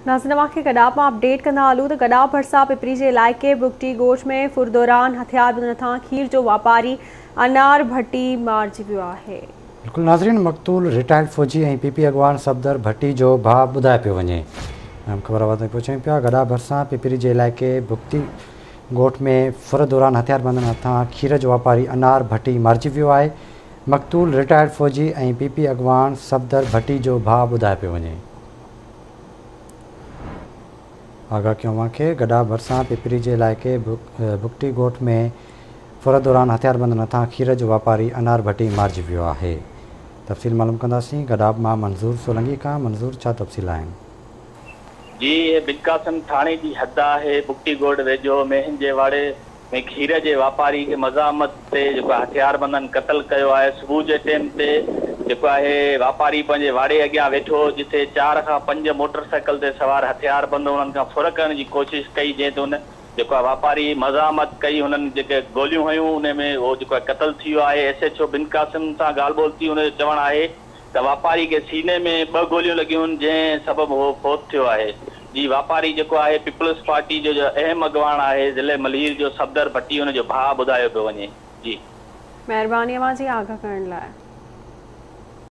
ناظرين اوهان کي گڏاپ مان اپڊيٽ ڪندا هلون ته گڏاپ ڀرسان پپري جي علائقي بگٽي ڳوٺ ۾ ڦر دوران هٿياربندن هٿان کير جو واپاري انار ڀٽي مارجي ويو آهي. بلڪل ناظرين مقتول رٽائرڊ فوجي ۽ پي پي اڳواڻ صفدر ڀٽي جو ڀاء ٻڌايو پيو وڃي. اهم خبر اوهان تائين پهچايون پيا گڏاپ ڀرسان پپري جي علائقي بگٽي ڳوٺ ۾ ڦر دوران هٿياربندن هٿان کير جو واپاري انار ڀٽي مارجي ويو آهي. مقتول رٽائرڊ فوجي ۽ پي پي اڳواڻ صفدر ڀٽي جو ڀاء ٻڌايو پيو وڃي. آگاهه ڪيون اوهان کي گڏاپ ڀرسان پپري جي علائقي بگٽي ڳوٺ ۾ ڦر دوران هٿياربندن هٿان کير جو واپاري انار ڀٽي مارجي ويو آهي. تفصيل معلوم ڪنداسين گڏاپ مان منظور سولنگي کان منظور ڇا تفصيل آهن. جي هي بن قاسم ٿاڻي جي حد آهي بگٽي ڳوٺ ويجهو مينهن جي واڙي ۾ کير جي واپاري کي مزاحمت تي جيڪو آهي هٿياربندن قتل ڪيو آهي صبح جي ٽيم تي جيڪو آهي واپاري پنهنجي واڙي اڳيان ويٺو هو جتي چار کان پنج موٽر سائيڪل تي سوار هٿياربند انهن کان ڦر ڪرڻ جي ڪوشش ڪئي جنهن تي ان جيڪو آهي واپاري مزاحمت ڪئي هنن جيڪي گوليون هنيون انهي ۾ هو جيڪو آهي قتل ٿي ويو آهي ايس ايڇ او بن قاسم سان ڳالهه ٻولهه ٿي ان جو چوڻ آهي ته واپاري کي سيني ۾ ٻه گوليون لڳيون جنهن سبب هو فوت ٿيو آهي. جي واپاري جيڪو آهي پيپلز پارٽي جو جو اهم اڳواڻ آهي ضلعي ملير جو صفدر ڀٽي ان جو ڀاء ٻڌايو پيو وڃي. جي. مهرباني اوهان جي آگاهه ڪرڻ لاء.